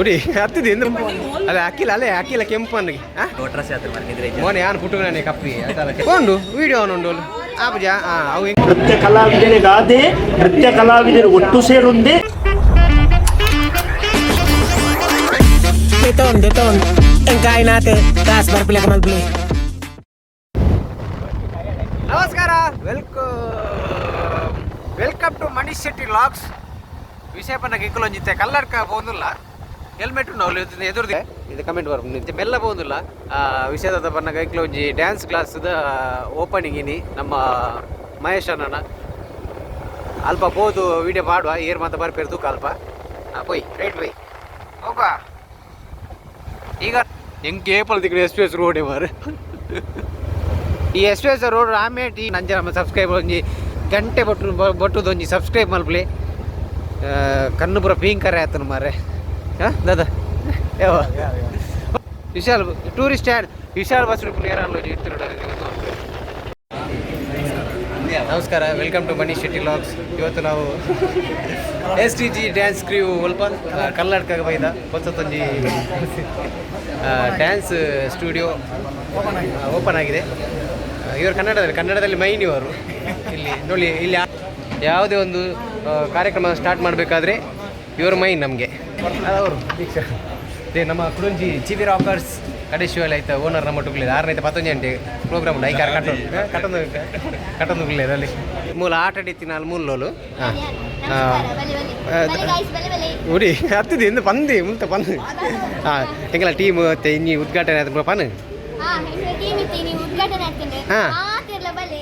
ಉಡಿ ಹತ್ತಿದೆ. ಅಲ್ಲ, ಅಕ್ಕಿಲ್ಲ ಅಲ್ಲೇ, ಅಕ್ಕಿಲ್ಲ ಕೆಂಪು ಅನ್ನಗೆ. ಮೋನೆ ಯಾನ್ ಪುಟ್ಟುಗನೇ ಕಪ್ಪಿ ಉಂಡು, ವಿಡಿಯೋ ಉಂಡು ಆಪುಜ. ಅವು ನೃತ್ಯ ಕಲಾವಿದರಿಗಾದೆ, ನೃತ್ಯ ಕಲಾವಿದರು ಒಟ್ಟು ಸೇರುಂದೆ. Beton, beton. Ang natin. Taas, barpila ka malpili. ನಮಸ್ಕಾರ, welcome to Manish Shetty vlogs. ವಿಷಯ ಪನ್ನಗ ಇಕ್ಕಲೊಂಜಿತ್ತೆ ಕಲ್ಲಡ್ಕ ಪೋಂದುಲ್ಲ. ಹೆಲ್ಮೆಟ್ ಉಂಡು ಅವ್ಲು ಎದುರ್ದೆ ಇದು ಕಮೆಂಟ್ ಬರ್ಪುಂಡು. ಮೆಲ್ಲ ಪೋಂದುಲ್ಲ. ವಿಷಯದ ಪನ್ನಗ ಇಕ್ಲೊಂಜಿ ಡ್ಯಾನ್ಸ್ ಕ್ಲಾಸ್ದ ಓಪನಿಂಗ್ ಇನಿ. ನಮ್ಮ ಮಹೇಶ್ ಅಣ್ಣನ ಅಲ್ಪ ಪೋದು ವಿಡಿಯೋ ಪಾಡುವ. ಏರ್ ಮಾತ ಬರ್ಪೇರು ತೂಕ ಅಲ್ಪ. ಪೋಯ್, ರೈಟ್, ಪೋಯ್ ಹೋಗ. ಈಗ ಎಂಕ್ ಏಪಲ್ ತಿಕ್ಕಡ ಎಸ್ ಪಿ ಎಸ್ ರೋಡ್ ಮಾರು. ಈ ಎಸ್ ಪಿ ಎಸ್ ರೋಡ್ ಆಮೇಟಿ ನಂಜ ನಮ್ಮ ಸಬ್ಸ್ಕ್ರೈಬ್ ಒಂಜಿ ಗಂಟೆ ಬೊಟ್ಟು ಬೊಟ್ಟುದು ಒಂಜಿ ಸಬ್ಸ್ಕ್ರೈಬ್ ಮಲ್ಪಲೆ. ಕಣ್ಣು ಪೂರ ಪೀಂಕರೆ ಆತನು ಮಾರೆ. ಹಾಂ ದಾದಾ, ಯಾವ Vishal tourist stand, Vishal bus. ನಮಸ್ಕಾರ, welcome to Manish Shetty vlogs. ಇವತ್ತು ನಾವು S T G dance crew ಒಲ್ಪ ಕಲ್ಲಡ್ಕ ಬೈದ. ಹೊಸತೊಂಜಿ ಡ್ಯಾನ್ಸ್ ಸ್ಟುಡಿಯೋ ಓಪನ್ ಆಗಿದೆ. ಇವರು ಕನ್ನಡದಲ್ಲಿ ಕನ್ನಡದಲ್ಲಿ ಮೈನ್ ಇವರು. ಇಲ್ಲಿ ನೋಡಿ, ಇಲ್ಲಿ ಯಾವುದೇ ಒಂದು ಕಾರ್ಯಕ್ರಮ ಸ್ಟಾರ್ಟ್ ಮಾಡಬೇಕಾದ್ರೆ ಇವರು ಮೈನ್ ನಮಗೆ ಅವರು. ದೀಕ್ಷಾ ಅದೇ ನಮ್ಮ ಕುಡಂಜಿ ಜಿ ವಿ ರಾಕರ್ಸ್ ಕಡೇಶ್ವರ ಆಯ್ತು. ಓನರ್ ನಮ್ಮ ಟುಕ್ಲಿದೆ. ಆರನೈತೆ ಪತ್ತೊಂಜಿ ಗಂಟೆ ಪ್ರೋಗ್ರಾಮ್ ಉಂಟು. ಐಕಾರ್ ಕಟ್ಟೊಂದು ಕಟ್ಟೊಂದು ಕಟ್ಟೊಂದು ಅಲ್ಲಿ ಮೂಲ ಆಟ ಆಡಿತ್ತಿ ನಾಲ್ ಮೂಲೋಲು. ಹಾಂ, ಉಡಿ ಹತ್ತಿದೆ ಇಂದು ಪಂದಿ ಮುಂತ ಪಂದು. ಹಾಂ, ಎಂಕಲ ಟೀಮ್ ಇನ್ನಿ ಉದ್ಘಾಟನೆ ಆಯ್ತು ಪನ್. ಉದ್ಘಾಟನೆ ಆಗ್ತದೆ. ಮಾತೆರ್ಲ ಬಲೆ.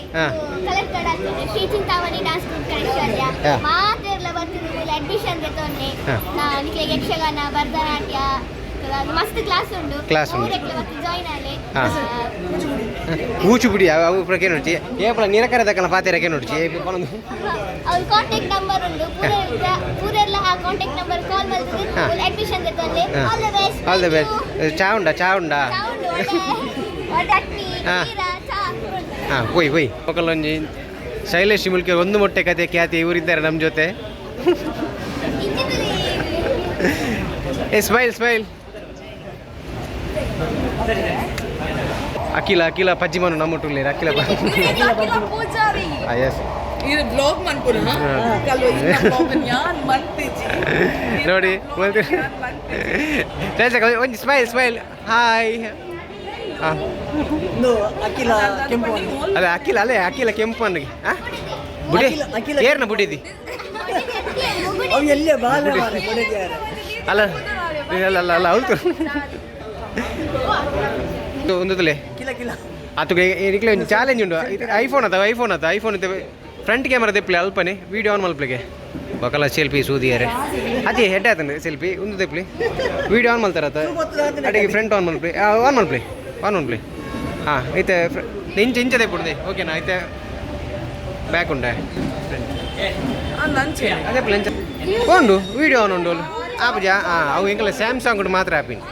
ಕಲರ್ಕಡ ಆಗ್ತದೆ, ಶ್ರೀ ಚಿಂತಾಮಣಿ ಡ್ಯಾನ್ಸ್ ಗ್ರೂಪ್ ಕಡೇಶ್ವರ್ಯ. ಮಾತೆರ್ಲ ಬರ್ತಿದ್ರು, ಅಡ್ಮಿಷನ್ ದೆತೊನ್ನೆ. ನಿಕ್ಲೆಗ್ ಯಕ್ಷಗಾನ, ಭರತನಾಟ್ಯ ಮಸ್ತ್ ಕ್ಲಾಸ್ ಉಂಡು. Class ಉಂಡು. ಮೂರೆಕ್ಲೆ ಬರ್ತು ಜಾಯಿನ್ ಆಲೆ. ಕೂಚಿಪುಡಿ ಅವು ಪೂರ ಕೇನೊಡ್ಚಿ. ಏಪಲ ನಿರಕರ ದಕ್ಕಲ ಪಾತೆರ ಕೇನೊಡ್ಚಿ ಪನೊಂದು. ಅವ್ರ ಕಾಂಟ್ಯಾಕ್ಟ್ ನಂಬರ್ ಉಂಡು. ಪೂರೆರ್ಲ ಪೂರೆರ್ಲ ಆ ಕಾಂಟ್ಯಾಕ್ಟ್ ನಂಬರ್ ಕಾಲ್ ಮಲ್ತುದು ಅಡ್ಮಿಷನ್ ದೆತೊನ್ನೆ. All the best. All the best. ಚಾ ಉಂಡಾ? ಚಾ ಉಂಡಾ? ಚಾ ಉಂಡು, ಒಳ್ಳೆ ಚಟ್ನಿ, ಕೀರ, ಚಾ. ಹಾಂ, ಹೋಯ್ ಹೋಯ್. ಒಂಜಿ ಶೈಲೇಶ್ ಮುಲ್ಕಿ ಒಂದು ಮೊಟ್ಟೆ ಕತೆ ಖ್ಯಾತಿ ಇವರಿದ್ದಾರೆ ನಮ್ಮ ಜೊತೆ. ಇಂಚಿತ್ತುಲಿ. ಏ, ಸ್ಮೈಲ್ ಸ್ಮೈಲ್. ಅಖಿಲ, ಅಖಿಲ ಪಜ್ಜಿಮನು ನಮ್ಮ ಅಖಿಲ. ಪೂಜಾರಿ. ಎಸ್. ಇದು ಬ್ಲಾಗ್ ಮನ್ಪುನ ಕಲ್ವ ಬ್ಲಾಗ್ ಯಾನ್ ಮನ್ಪಿಜಿ. ನೋಡಿ. ಒಂಜಿ ಸ್ಮೈಲ್ ಸ್ಮೈಲ್. ಹಾಯ್. ಹಾಂ. ಅಖಿಲ ಕೆಂಪು. ಅಲ್ಲ, ಅಖಿಲ ಅಲ್ಲೇ, ಅಖಿಲ ಕೆಂಪು ಅನ್ನಗೆ. ಹಾಂ, ಬುಡಿ. ಅಖಿಲ. ಏರ್ನ ಬುಡಿದಿ? ಅವು ಎಲ್ಲೇ ಬಾಲ. ಅಲ್ಲ ಅಲ್ಲ ಅಲ್ಲ ಅಲ್ಲ, ಹೌದು, ಒಂದುಲೆ. ಕಿಲ ಕಿಲ. ಆತುಗೆ ನಿಕ್ಲೆ ಒಂಜಿ ಚಾಲೆಂಜ್ ಉಂಡು. ಐಫೋನ್ ಅದ, ಐಫೋನ್ ಅದ, ಐಫೋನ್ ಫ್ರಂಟ್ ಕ್ಯಾಮರಾ ದೆಪ್ಲೆ. ಅಲ್ಪನೆ ವೀಡಿಯೋ ಆನ್ ಮಲ್ಪ್ಲಿಗೆ. ಬಕಲ ಸೆಲ್ಫಿ ಸೂದಿಯರೆ ಅತಿ ಹೆಡ್ ಆತಂಡು ಸೆಲ್ಫಿ. ಒಂದು ದೆಪ್ಲಿ, ವೀಡಿಯೋ ಆನ್ ಮಲ್ತಾರ. ಅಡಿಗೆ ಫ್ರಂಟ್ ಆನ್ ಮಲ್ಪ್ಲಿ, ಆನ್ ಮಲ್ಪ್ಲಿ, ಆನ್ ಮಲ್ಪ್ಲಿ. ಹಾಂ, ಐತೆ. ಇಂಚ ಇಂಚ ದೆಪ್ಪುಂಡೆ. ಓಕೆನಾ? ಐತೆ ಬ್ಯಾಕ್ ಉಂಡೆ. ಅದೇ ಇಂಚ ಉಂಡು, ವೀಡಿಯೋ ಆನ್ ಉಂಡು ಆಪುಜ. ಹಾಂ, ಅವು ಎಂಕಲ ಸ್ಯಾಮ್ಸಂಗ್ ಮಾತ್ರ ಆಪಿನ್.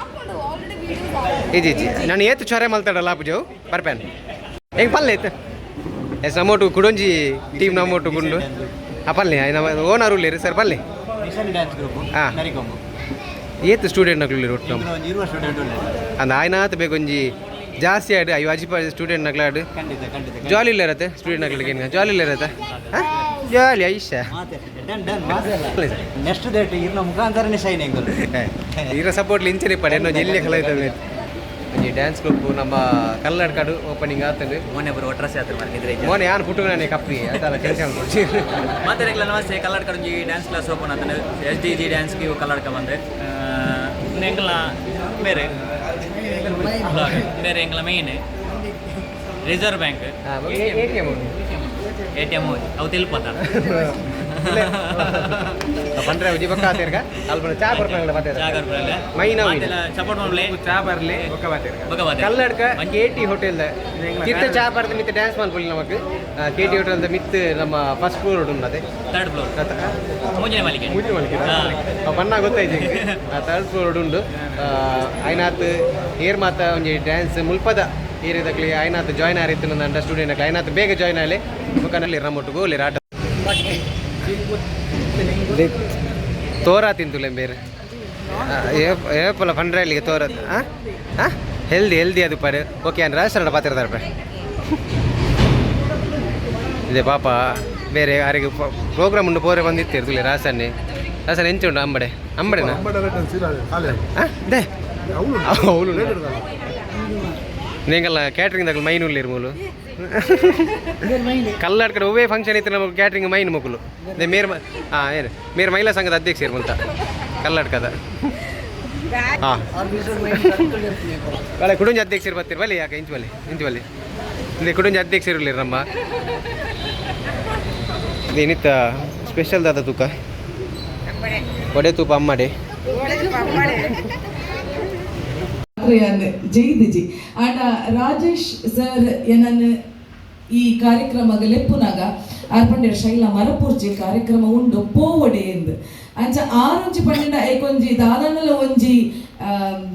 ಇಜ್ಜಿ ಇಜ್ಜಿ, ನಾನು ಏತು ಚೊರೆ ಮಲ್ತಾಡಲ್ಲ ಆಪುಜವು ಬರ್ಪೇನ್. ಹೆಂಗೆ ಪಲ್ಲೆ ಇತ್ತು? ಎಸ್, ನಮ್ಮೊಟ್ಟು ಕುಡೊಂಜಿ ಟೀಮ್ ನಮ್ಮೊಟ್ಟು ಗುಂಡು. ಆ ಪಲ್ಲೆ ನಮ್ಮ ಓನರ್ ಉಳ್ಳೇರು ಸರ್, ಪಲ್ಲೆ. Dance group. ನರಿಕೊಂಬು. ಏತು ಸ್ಟೂಡೆಂಟ್ ನಕ್ಲು ಒಟ್ಟು ನಮ್ಮ? ಒಂದು 20 ಸ್ಟೂಡೆಂಟ್ ಉಳ್ಳೆರ್. ಅಂದ್ ಆಯ್ನಾತ್ ಬೇಕೊಂಜಿ ಜಾಸ್ತಿ ಆಡು, ಅಯ್ಯೋ ಅಜಿಪ ಸ್ಟೂಡೆಂಟ್ ನಕ್ಲಾಡು. ಖಂಡಿತ ಖಂಡಿತ. ಜಾಲಿ ಇಲ್ಲ ಇರತ್ತೆ ಸ್ಟೂಡೆಂಟ್ ನಕ್ಲಿಗೆ. ಜಾಲಿ ಇಲ್ಲ ಇರತ್ತೆ, ಜಾಲಿ ಐಶ. ಡನ್ ಡನ್ ಮಾತೆಲ್ಲ. ನೆಕ್ಸ್ಟ್ ಡೇಟ್ ಇರ್ನ ಮುಖಾಂತರನೇ ಶೈನ್ ಎಂಕುಲು. ಇರ ಸಪೋರ್ಟ್ ಇಂಚನೆ ಪಡೆ ಏನೋ ಜಿಲ್ಲೆ ಕಲಾಯ್ತವೆ. ಒಂಜಿ ಡ್ಯಾನ್ಸ್ ಗ್ರೂಪ್ ನಮ್ಮ ಕಲ್ಲಡ್ಕಡು ಓಪನಿಂಗ್ ಆತಂಡು. ಮೋನೆ ಬರೋ ಒಟ್ರಾಸಿ ಆತ್ರ ಮಾರ್ಕಿದ್ರೆ. ಮೋನೆ ಯಾನ್ ಪುಟ್ಟುಗನೇ ಕಪ್ಪಿ ಅದಲ್ಲ, ಟೆನ್ಷನ್ ಕೊಡ್ಸಿ. ಮಾತೆರೆಗ್ಲ ನಮಸ್ತೆ. ಕಲ್ಲಡ್ಕ ಒಂಜಿ ಡ್ಯಾನ್ಸ್ ಕ್ಲಾಸ್ ಓಪನ್ ಆತಂಡು, ಎಸ್ ಡಿ ಜಿ ಡ್ಯಾನ್ಸ್ ಗೆ ಕಲ್ಲಡ್ಕ ಬಂದೆ. ಎಂಕಲ್ನ ಬೇರೆ ಬೇರೆ ಎಂಕಲ್ನ main reserve bank. ATM. ATM ಅವು ತಿಳ್ಪದ. ಪಂಡ್ರೆ ಉಜಿ ಬಕ್ಕ ಆತೇರ್ಗ ಅಲ್ಪ ಚಾ ಕೊರ್ಪಂಗಲ. ಚಾ ಕೊರ್ಪಂಗಲ. ಮೈನ್. ಸಪೋರ್ಟ್ ಮಾಡ್ಲೆ. ಚಾ ಬರ್ಲಿ, ಬೊಕ್ಕ ಬಾತೇರ್ಗ. ಬೊಕ್ಕ ಬಾತೇರ್ಗ. ಕಲ್ಲಡ್ಕ ಕೆ ಟಿ ಹೋಟೆಲ್ ಕಿತ್ತ ಚಾ ಬರ್ದು ಮಿತ್ತ ಡ್ಯಾನ್ಸ್ ಮಲ್ಪೊಲಿ ನಮಕ್. ಕೆ ಟಿ ಹೋಟೆಲ್ ಮಿತ್ ನಮ್ಮ ಫಸ್ಟ್ ಫ್ಲೋರ್ ಉಂಡು ಅದೇ. ಥರ್ಡ್ ಫ್ಲೋರ್, ಮೂಜನೇ ಮಾಲಿಕೆ. ಮೂಜಿ ಮಲ್ಕೆ ಬಣ್ಣ ಗೊತ್ತಾಯ್ತು. ಥರ್ಡ್ ಫ್ಲೋರ್ ಉಂಡು. ಐನಾತ್ ಏರ್ ಮಾತ ಒಂಜಿ ಡ್ಯಾನ್ಸ್ ಮುಲ್ಪದ ಏರಿಯದಕ್ಲಿ ಐನಾತ್ ಜಾಯ್ನ್ ಆರಿತ್ತು ನಂದ ಸ್ಟೂಡೆಂಟ್ ಅಕ್ಲಿ ಐನಾತ್ ಬೇಗ ಜಾಯ್ನ್ ಆಗಲಿ. ಬೊಕ್ಕ ನಲ್ಲಿ ರಮೊಟ್ಟುಗು ಅಲ್ಲಿ ಆಟ. ತೋರಾ ತಿಂತುಲೆ ಬೇರೆ ಏಪಲ ಫಂಡ್ರೈಲಿಗೆ ತೋರ. ಹಾಂ ಹಾಂ, ಹೆಲ್ದಿ ಹೆಲ್ದಿ ಅದು ಪರೆ. ಓಕೆ, ಅನ್ ರಾಜಸ್ಥಾನ ಪಾತಿರ್ತಾರೆ ಇದೆ ಪಾಪ. ಬೇರೆ ಯಾರಿಗೆ ಪ್ರೋಗ್ರಾಮ್ ಉಂಡು ಪೋರೆ ಬಂದಿತ್ತು ಇರ್ತುಲೆ. ರಾಸನ್ನೇ ರಾಸನ್ ಎಂಚ ಉಂಡು? ಅಂಬಡೆ ಅಂಬಡೆನಾ? ಹಾಂ, they ಅವಳು ನೀಂಗಲ್ಲ ಕ್ಯಾಟ್ರಿಂಗ್ ದಾಗ ಮೈನ್ ಉಳ್ಳೀರು ಮೂಲು. ಕಲ್ಲಾಡ್ ಕಡೆ ಒವ್ವೇ ಫಂಕ್ಷನ್ ಇತ್ತು ನಮಗೆ ಕ್ಯಾಟ್ರಿಂಗ್ ಮೈನ್ ಮುಕುಲು. They ಮೇರ್ ಹಾಂ ಏನು ಮೇರ್ ಮಹಿಳಾ ಸಂಘದ ಅಧ್ಯಕ್ಷರು ಮುಲ್ತ ಕಲ್ಲಾಡ್ಕದ. ಹಾಂ, ಬಲೆ ಕುಡುಂಜ ಅಧ್ಯಕ್ಷರು ಬರ್ತೀರಿ. ಬಲಿ ಯಾಕೆ ಇಂಚು ಬಲಿ ಇಂಚು ಬಲಿ. ಇಂದೆ ಕುಡುಂಜ ಅಧ್ಯಕ್ಷರು ಇರ್ಲಿರಿ ನಮ್ಮ. ಏನಿತ್ತ ಸ್ಪೆಷಲ್ ದಾದ ತೂಕ? ವಡೆ ತೂಪ ಅಮ್ಮಡೆ. ಜೈದಿಜಿ ಆಂಡ ರಾಜೇಶ್ ಸರ್ ಏನನ್ ಈ ಕಾರ್ಯಕ್ರಮ ಲೆಪ್ಪುನಾಗ ಆರ್ಪಂಡೇರ್ ಶೈಲ ಮರಪೂರ್ಜಿ ಕಾರ್ಯಕ್ರಮ ಉಂಡು ಪೋವಡೆ ಎಂದು. ಅಂಚ ಆರೊಂಜಿ ಪಂಡ ಏಕೊಂಜಿ ದಾದನಲ ಒಂಜಿ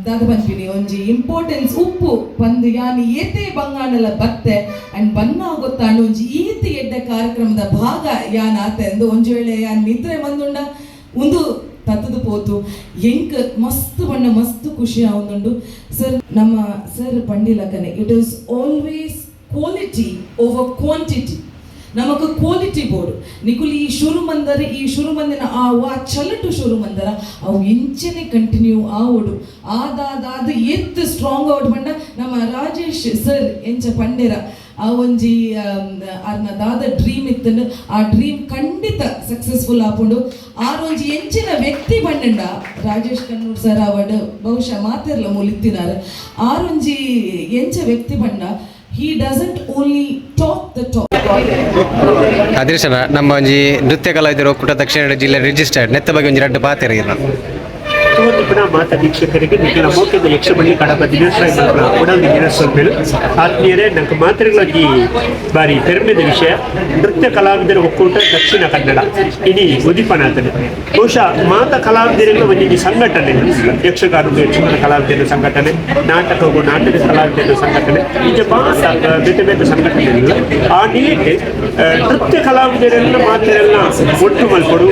ದಾದ ಪನ್ಪಿನಿ ಒಂಜಿ ಇಂಪಾರ್ಟೆನ್ಸ್ ಉಪ್ಪು ಪಂದ್ ಯಾನ್ ಏತೆ ಬಂಗಾಣಲ ಬತ್ತೆ ಅಂಡ್ ಬನ್ನ ಗೊತ್ತಾಂಡ ಒಂಜಿ ಈತ ಎಡ್ಡೆ ಕಾರ್ಯಕ್ರಮದ ಭಾಗ ಯಾನ್ ಆತೆ ಅಂದು. ಒಂಜಿ ವೇಳೆ ಯಾನ್ ನಿದ್ರೆ ಬಂದುಂಡ ಒಂದು ತತ್ತದ ಪೋತು. ಎಂಕ್ ಮಸ್ತ್ ಬಣ್ಣ ಮಸ್ತ್ ಖುಷಿ ಆವೊಂದುಂಡು ಸರ್. ನಮ್ಮ ಸರ್ ಪಂಡಿಲಕನೆ, it is always quality over quantity. ನಮಕ್ ಕ್ವಾಲಿಟಿ ಬೋರ್ಡು ನಿಕುಲು ಈ ಶುರು ಮಂದರೆ ಈ ಶುರು ಮಂದಿನ ಆ ವಾ ಚಲಟು ಶುರು ಮಂದರ ಅವು ಇಂಚನೆ ಕಂಟಿನ್ಯೂ ಆವೊಡು. ಆದಾದಾದ ಎತ್ತು ಸ್ಟ್ರಾಂಗ್ ಆವಡ್ ಪಂಡ ನಮ್ಮ ರಾಜೇಶ್ ಸರ್ ಎಂಚ ಪಂಡೆರ ಆ ಒಂಜಿ ಅರ್ನ ದಾದ ಡ್ರೀಮ್ ಇತ್ತನು ಆ ಡ್ರೀಮ್ ಖಂಡಿತ ಸಕ್ಸಸ್ಫುಲ್ ಆಪುಂಡು. ಆರ್ ಒಂಜಿ ಎಂಚಿನ ವ್ಯಕ್ತಿ ಪಂಡಂಡ ರಾಜೇಶ್ ಕಣ್ಣೂರ್ ಸರ್ ಆವಡ್, ಬಹುಶಃ ಮಾತೆರ್ಲ ಮೂಲಿತ್ತಿನಾರ್. ಆರೊಂಜಿ ಎಂಚ ವ್ಯಕ್ತಿ ಪಂಡ he doesn't only talk the talk. ಅದೃಷ್ಟನ ನಮ್ಮ ಒಂಜಿ ನೃತ್ಯ ಕಲಾವಿದರು ಒಕ್ಕೂಟ ದಕ್ಷಿಣ ಕನ್ನಡ ಜಿಲ್ಲೆ ರಿಜಿಸ್ಟರ್ಡ್ ನೆತ್ತ ಬಗ್ಗೆ ಒಂಜಿ ರಡ್ಡು ಪಾತೆರ ಇರ್ನ. ತುವತ್ತಿಪ್ಪುನ ಮಾತ ವೀಕ್ಷಕರಿಗೆ ನಿಖಿಲ ಮೋಕೆದ ಯಕ್ಷಮಣಿ ಕಡಪ ದಿನಶ್ರಯ ಮಲ್ಪುನ ಉಡಲ್ ದಿನಸ್ವಲ್ಪೇಳು. ಆತ್ಮೀಯರೇ, ನಂಗೆ ಮಾತ್ರೆಗಳೊಂಜಿ ಬಾರಿ ಪೆರ್ಮೆದ ವಿಷಯ. ನೃತ್ಯ ಕಲಾವಿದರ ಒಕ್ಕೂಟ ದಕ್ಷಿಣ ಕನ್ನಡ ಇನಿ ಉದಿಪನಾಥನ. ಬಹುಶಃ ಮಾತ ಕಲಾವಿದರಿಗೆ ಒಂಜಿ ಸಂಘಟನೆ, ಯಕ್ಷಗಾನ ಯಕ್ಷಗಾನ ಕಲಾವಿದರ ಸಂಘಟನೆ, ನಾಟಕವು ನಾಟಕ ಕಲಾವಿದರ ಸಂಘಟನೆ, ಇಂಚ ಮಾತ ಬೇತೆ ಬೇತೆ ಸಂಘಟನೆ. ಆ ನಿಲೆಟ್ ನೃತ್ಯ ಕಲಾವಿದರೆಲ್ಲ ಮಾತ್ರೆಲ್ಲ ಒಟ್ಟು ಮಲ್ಪಡು,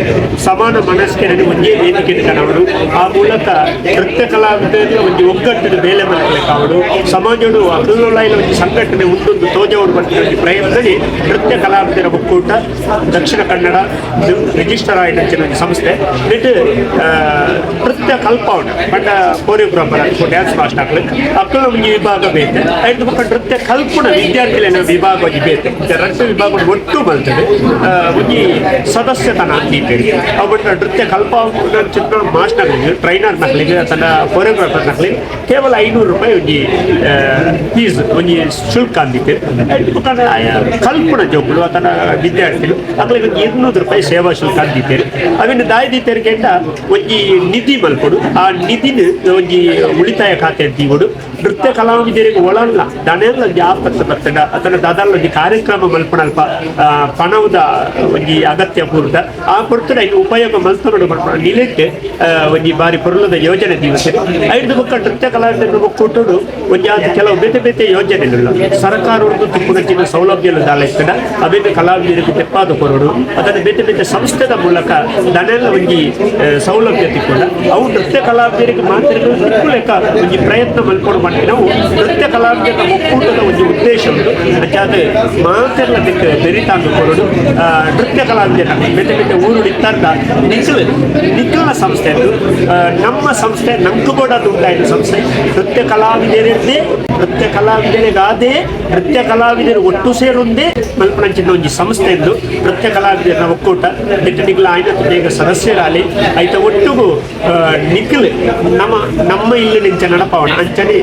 ಸಮಾನ ಮನಸ್ಕರನ್ನು ಒಂದೇ ವೇದಿಕೆ ಕನವಡು, ಆ ಮೂಲಕ ನೃತ್ಯ ಕಲಾವಿದರ ಒಂಜಿ ಒಗ್ಗಟ್ಟಿನ ಬೇಲೆ ಮಲ್ಪಲಿಕ್ಕಾವಡು, ಸಮಾಜಡು ಅಕುಲುಲಾಯಿನ ಒಂಜಿ ಸಂಘಟನೆ ಉಂಡೊಂದು ತೋಜವಡು ಬರ್ತಿನ ಒಂಜಿ ಪ್ರಯತ್ನದಲ್ಲಿ ನೃತ್ಯ ಕಲಾವಿದರ ಒಕ್ಕೂಟ ದಕ್ಷಿಣ ಕನ್ನಡ ರಿಜಿಸ್ಟರ್ ಆಯಿನಂಚಿನ ಒಂಜಿ ಸಂಸ್ಥೆ. ನೆಟ್ ನೃತ್ಯ ಕಲ್ಪಾವಣ ಪಂಡ choreographer, dance master ಅಕ್ಲು ಅಕ್ಕಲ ಒಂಜಿ ವಿಭಾಗ ಬೇತೆ. ಐದು ಬೊಕ್ಕ ನೃತ್ಯ ಕಲ್ಪುನ ವಿದ್ಯಾರ್ಥಿಲೆನ ವಿಭಾಗ ಒಂಜಿ ಬೇತೆ. ರಟ್ಟು ವಿಭಾಗ ಒಟ್ಟು ಮಲ್ತದೆ ಒಂಜಿ ಸದಸ್ಯತನ ದೀಪೇರು. ಅವು ನೃತ್ಯ ಕಲ್ಪಾವಣ ಮಾಸ್ಟರ್ ಟ್ರೈನರ್ ನಕ್ಲಿಗೆ ತನ್ನ ಕೊರಿಯೋಗ್ರಾಫರ್ ನಕ್ಲಿಗೆ ಕೇವಲ 500 ರೂಪಾಯಿ ಒಂಜಿ ಫೀಸ್, ಒಂಜಿ ಶುಲ್ಕ ಅಂದಿತ್ತು. ಬೊಕ್ಕ ಕಲ್ಪುನ ಜೋಕುಲು ತನ್ನ ವಿದ್ಯಾರ್ಥಿಲು ಅಕ್ಲಿಗೆ ಒಂಜಿ 200 ರೂಪಾಯಿ ಸೇವಾ ಶುಲ್ಕ ಅಂದಿತ್ತೇರು. ಅವಿನ ದಾಯಿ ದೀತೇರು ಕೇಂಡ ಒಂಜಿ ನಿಧಿ ಮಲ್ಪೊಡು. ಆ ನಿಧಿನ ಒಂಜಿ ಉಳಿತಾಯ ಖಾತೆ ದೀವೊಡು. ನೃತ್ಯ ಕಲಾವಿದರಿಗೆ ಒಳಲ್ಲ ದನೆಲ್ಲ ಒಂಜಿ ಆಪತ್ತು ಬರ್ತಡ ಅಥವಾ ದಾದಾಲ ಒಂಜಿ ಕಾರ್ಯಕ್ರಮ ಮಲ್ಪುನಲ್ಪ ಪಣವುದ ಒಂಜಿ ಅಗತ್ಯ ಪೂರ್ತ ಆ ಪೊರ್ತುಡ ಐನ್ ಉಪಯೋಗ ಮಲ್ತೊನೊಡು ಪನ್ಪುನ ನಿಲೆಟ್ ಒಂಜಿ ಬಾರಿ ಪೊರ್ಲುದ ಯೋಜನೆ ದಿವಸ. ಐದು ಬೊಕ್ಕ ನೃತ್ಯ ಕಲಾವಿದರ ಒಕ್ಕೂಟಡು ಒಂಜಿ ಆದ ಕೆಲವು ಬೇತೆ ಬೇತೆ ಯೋಜನೆಗಳು ಸರ್ಕಾರದ್ದು ತಿಪ್ಪುನಂಚಿನ ಸೌಲಭ್ಯలు ದಾಲ ಇತ್ತಡ ಅವೇನು ಕಲಾವಿದರಿಗೆ ತೆಪ್ಪಾದ ಕೊರಡು ಅದನ್ನು ಬೇತೆ ಬೇತೆ ಸಂಸ್ಥೆದ ಮೂಲಕ ದನೆಲ್ಲ ಒಂಜಿ ಸೌಲಭ್ಯ ತಿಕ್ಕೊಂಡ ಅವು ನೃತ್ಯ ಕಲಾವಿದರಿಗೆ ಮಾತ್ರ ತಿಕ್ಕುಲೆಕ್ಕ ಒಂಜಿ ಪ್ರಯತ್ನ ಮಲ್ಪೊಡು ನಾವು ನೃತ್ಯ ಕಲಾವಿದರ ಒಕ್ಕೂಟದ ಒಂಜಿ ಉದ್ದೇಶ ಉಂಟು. ಅಂಚಾದ ಮಾತೆರ್ಲ ದಿಕ್ಕ ಬೆರಿತಾಂದು ಕೊರಡು. ನೃತ್ಯ ಕಲಾವಿದರ ಬೇತೆ ಬೇತೆ ಊರು ಇತ್ತಾರ್ದ ನಿಖಲ್ ನಿಖಲ್ನ ಸಂಸ್ಥೆ ಅದು. ನಮ್ಮ ಸಂಸ್ಥೆ ನಂಕುಗೋಡ ಉಂಟಾಯಿನ ಸಂಸ್ಥೆ. ನೃತ್ಯ ಕಲಾವಿದರದ್ದೇ, ನೃತ್ಯ ಕಲಾವಿದರಿಗಾದೇ, ನೃತ್ಯ ಕಲಾವಿದರು ಒಟ್ಟು ಸೇರುಂದೇ ಮಲ್ಪನಂಚಿನ ಒಂಜಿ ಸಂಸ್ಥೆ ಎಂದು ನೃತ್ಯ ಕಲಾವಿದರ ಒಕ್ಕೂಟ. ನಿಖಲ ಆಯ್ನ ಬೇಗ ಸದಸ್ಯರಾಲಿ ಐತ ಒಟ್ಟುಗು ನಿಖಲ್ ನಮ್ಮ ನಮ್ಮ ಇಲ್ಲಿ ನಿಂಚ ನಡಪವಣ ಅಂಚನೆ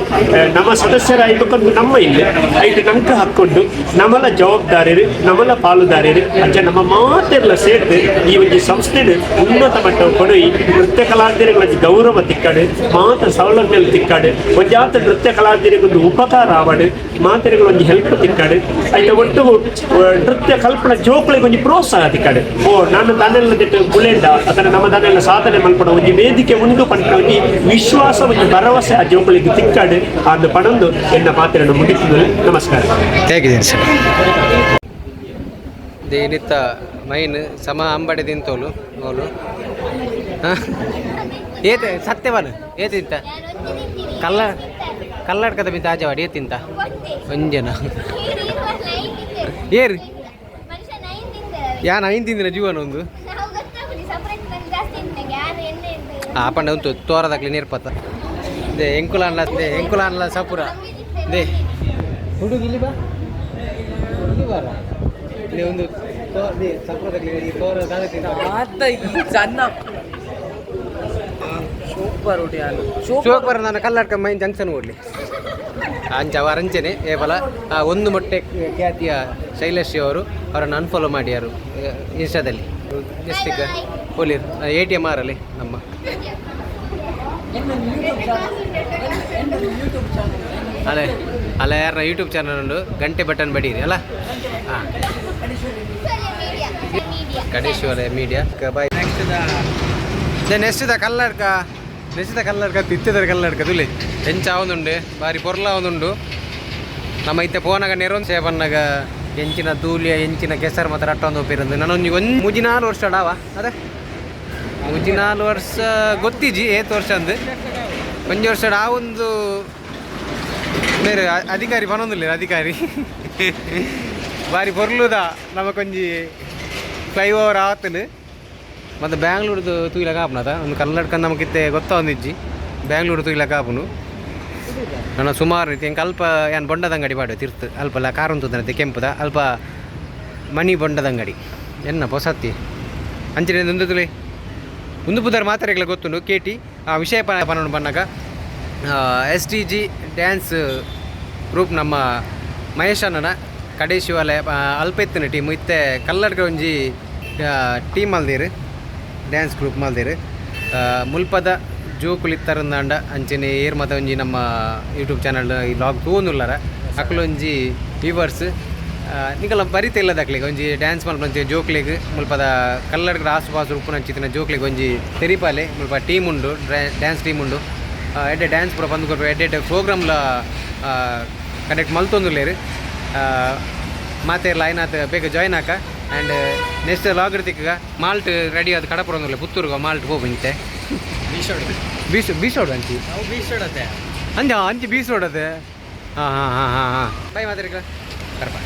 ನಮ್ಮ ಸದಸ್ಯರಾಯ್ಬೇಕಂದು ನಮ್ಮ ಇಲ್ಲಿ ಐಟ್ ನಂಕ ಹಾಕೊಂಡು ನಮ್ಮಲ ಜವಾಬ್ದಾರಿರು ನಮ್ಮಲ ಪಾಲುದಾರರು. ಅಂಚ ನಮ್ಮ ಮಾತೆಲ್ಲ ಸೇರ್ದು ಈ ಒಂಜಿ ಸಂಸ್ಥೆಡ್ ಉನ್ನತ ಮಟ್ಟ ಕೊಡು. ನೃತ್ಯ ಕಲಾವಿದರಿಗೆ ಒಂಜಿ ಗೌರವ ತಿಕ್ಕಾಡು, ಮಾತ ಸೌಲಭ್ಯ ತಿಕ್ಕಾಡು, ಒಂಜಾತ ನೃತ್ಯ ಕಲಾವಿದರಿಗೆ ಒಂದು ಉಪಕಾರ ಆವಡು, ಮಾತೆರೆಗಳು ಒಂಜಿ ಹೆಲ್ಪ್ ತಿಕ್ಕಾಡು. ಐತ ಒಟ್ಟು ನೃತ್ಯ ಕಲ್ಪನ ಜೋಕುಳಿಗೆ ಒಂಜಿ ಪ್ರೋತ್ಸಾಹ ತಿಕ್ಕಾಡು. ಓ ನಾನು ದನೆಲ್ಲ ದಿಟ್ಟು ಬುಲೆಂಡ ಅದನ್ನ ನಮ್ಮ ದನೆಲ್ಲ ಸಾಧನೆ ಮಲ್ಪಡ ಒಂಜಿ ವೇದಿಕೆ ಉಂಡು ಪಂಡ ಒಂಜಿ ವಿಶ್ವಾಸ, ಒಂಜಿ ಭರವಸೆ ಆ ಜೋಕುಳಿಗೆ ತಿಕ್ಕಾಡು. ಅದು ಪಣಂದು ಎನ್ನ ಪಾತ್ರೆಯನ್ನು ಮುಗಿಸುತ್ತದೆ. ನಮಸ್ಕಾರ. Thank you sir. ದೇನಿತ್ತ mine ಸಮ ಅಂಬಡೆ ತಿಂತೋಲು ಓಲು. ಏತೆ ಸತ್ಯವನು ಏತಿಂತ? ಯಾನ್ ಒಂಜಿ ತಿಂತೀನಿ. ಕಲ್ಲ ಕಲ್ಲಡ್ಕದ ಮಿತ್ತ ಆಜವಾಡಿ ಏತಿಂತ? ಒಂಜನ. ಏರು? ಮನುಷ್ಯ ನೈನ್ ತಿಂತಾರೆ. ಯಾನ್ ಐನ್ ತಿಂದಿನ ಜೀವನ ಒಂದು. ನಾವು ಗೊತ್ತಾಗುದು ಸಪರೇಟ್ ಬಂದು ಜಾಸ್ತಿ ತಿಂತಾಗ ಯಾರು ಎಣ್ಣೆ. ಆ ಪಂಡ ಉಂಟು ತೋರದಾಗ್ಲಿ ನೇರ್ಪತ್ತ they ಎಂಕುಲಾನ್ಲ they ಎಂಕುಲಾನ್ಲ ಸಪುರ they ಹುಡುಗ ಇಲ್ಲಿ ಬಾ, ಇಲ್ಲಿ ಬಾರ. ಇಲ್ಲಿ ಒಂದು they ಸಪುರದಾಗ್ಲಿ ಈ ತೋರ ದಾದ ತಿಂತ. ಸಣ್ಣ ಸೂಪರ್ ಶಿವಕುಮಾರ್ ನಾನು ಕಲ್ಲಡ್ಕ ಮೈನ್ ಜಂಕ್ಷನ್ ಓಡ್ಲಿ ಅಂಚ ಅವರಂಚನೆ ಏಬಲ ಒಂದು ಮೊಟ್ಟೆ ಖ್ಯಾತಿಯ ಶೈಲಶ್ರೀ ಅವರು ಅವರನ್ನು ಅನ್ಫಾಲೋ ಮಾಡ್ಯಾರು ಇನ್ಸ್ಟಾದಲ್ಲಿ. ಎಷ್ಟಿಗ ಹೋಲಿ ಎಟಿಎಮ್ ಆರಲ್ಲಿ ನಮ್ಮ ಅಲ್ಲೇ ಅಲ್ಲ ಯಾರ ಯೂಟ್ಯೂಬ್ ಚಾನಲ್ ಉಂಟು, ಗಂಟೆ ಬಟನ್ ಬಡೀರಿ ಅಲ್ಲ. ಹಾಂ, Kadeshwara media. Bye. Next the Kalladka, next the Kalladka ತಿತ್ತಿದ ಕಲ್ಲಡ್ಕ ತುಲೆ ಎಂಚ ಆವೊಂದುಂಡು, ಬಾರಿ ಪೊರ್ಲ ಆವೊಂದುಂಡು. ನಮ್ಮ ಇತ್ತೆ ಪೋನಾಗ ನೆರೊಂದು ಸೇಬನ್ನಾಗ ಎಂಚಿನ ತೂಲಿಯ ಎಂಚಿನ ಕೆಸರು ಮಾತ್ರ ಅಟ್ಟೊಂದು ಒಪ್ಪಿರಂದು. ನಾನೊಂದು ಒಂದು 3-4 ವರ್ಷ ಅಡಾವ ಅದೇ 3-4 ವರ್ಷ ಗೊತ್ತಿಜಿ ಏತ್ ವರ್ಷ ಅಂದು ಒಂಜಿ ವರ್ಷ ಆ ಒಂದು ಬೇರೆ ಅಧಿಕಾರಿ ಬನೊಂದಿಲ್ಲ ಅಧಿಕಾರಿ ಬಾರಿ ಪೊರ್ಲುದ ನಮಕೊಂಜಿ ಫ್ಲೈಓವರ್ ಆತನು. ಮತ್ತು ಬ್ಯಾಂಗ್ಳೂರ್ದು ತೂಯಿಲಕ ಆಪುನದ ಒಂದು ಕಲ್ಲಡ್ಕ ನಮಗಿತ್ತೆ ಗೊತ್ತ ಒಂದಿಜ್ಜಿ. ಬ್ಯಾಂಗ್ಳೂರು ತೂಯಿಲಕ ಆಪುನು ನನ್ನ ಸುಮಾರು ರೀತಿ ಎಂಕ್ ಅಲ್ಪ ಯಾನ್ ಬೊಂಡದಂಗಡಿ ಪಾಡು ತಿರ್ತು ಅಲ್ಪಲ್ಲ ಕಾರ್ ಉಂತುದನತೆ ಕೆಂಪುದ ಅಲ್ಪ ಮಣಿ ಬೊಂಡದಂಗಡಿ ಎನ್ನ ಪೊಸತ್ತಿ ಅಂಚನೆ ಒಂದು ತುಲೆ ಒಂದು ಪುದರ್ ಮಾತಾಡಿಗಳ ಗೊತ್ತುಂಡು ಕೇಟಿ ಆ ವಿಷಯ ಪನೊಂಡು ಬನ್ನಾಗ ಎಸ್ಡಿ ಜಿ ಡ್ಯಾನ್ಸ್ ಗ್ರೂಪ್ ನಮ್ಮ ಮಹೇಶ್ ಅಣ್ಣನ ಕಡೆ ಶಿವಾಲಯ ಅಲ್ಪ ಇತ್ತಿನ ಟೀಮ್ ಇತ್ತೆ ಕಲ್ಲಡ್ಕ ಒಂಜಿ ಟೀಮ್ ಮಲ್ದೇರು, ಡ್ಯಾನ್ಸ್ ಗ್ರೂಪ್ ಮಲ್ದೇರು. ಮುಲ್ಪದ ಜೋಕುಲಿತ್ತರಂದಾಂಡ ಅಂಚನೆ ಏರ್ ಮತ ಒಂಜಿ ನಮ್ಮ ಯೂಟ್ಯೂಬ್ ಚಾನಲ್ ಈ ಲಾಗ್ ತೂವೊಂದುಲ್ಲಾರ ಅಕ್ಲು ಒಂಜಿ ವ್ಯೂವರ್ಸ್ ನಿಕಲ ಬರಿತ ಇಲ್ಲದಕ್ಲಿಗೆ ಒಂಜಿ ಡ್ಯಾನ್ಸ್ ಮಲ್ಪಂಚೆ ಜೋಕ್ಲಿಗ್ ಮುಲ್ಪದ ಕಲ್ಲಡ್ಕದ ಆಸು ಪಾಸು ಉಪ್ಪುನಂಚಿತ್ತಿನ ಜೋಕ್ಲಿಗ್ ಒಂಜಿ ತೆರಿಪಾಲೆ. ಮುಲ್ಪ ಟೀಮ್ ಉಂಡು, ಡ್ಯಾನ್ಸ್ ಟೀಮ್ ಉಂಡು. ಎಡ್ಡೆ ಡ್ಯಾನ್ಸ್ ಪೂರ ಬಂದು ಕೊರ್ಪು, ಎಡ್ಡೆ ಎಡ್ಡೆ ಪ್ರೋಗ್ರಾಮ್ಲ ಕಂಡಕ್ಟ್ ಮಲ್ತೊಂದುಲ್ಲೆರ್. ಮಾತೆರ್ಲ ಆಯ್ನಾತ್ ಬೇಗ ಜಾಯ್ನ್ ಆಕ. ಆ್ಯಂಡ್ ನೆಕ್ಸ್ಟ್ ಲಾಗ್ ತಿಕ್ಕಗ ಮಾಲ್ಟ್ ರೆಡಿ ಆದ್ ಕಡಪುರೊಂದುಲ್ಲೆ ಪುತ್ತೂರುಗ ಮಾಲ್ಟ್ ಪೋಪು ಇಂತೆ. ಬೀಚ್ ಬೀಚ್ ರೋಡ್ ಅಂಚಿ. ಬೀಚ್. ಅಂಚ ಅಂಚಿ ಬೀಚ್ ರೋಡ್ ಅದೇ. ಹಾಂ ಹಾಂ ಹಾಂ ಹಾಂ ಹಾಂ ಬೈ ಮಾತಾಡಿಕ ಕರ್ಪ.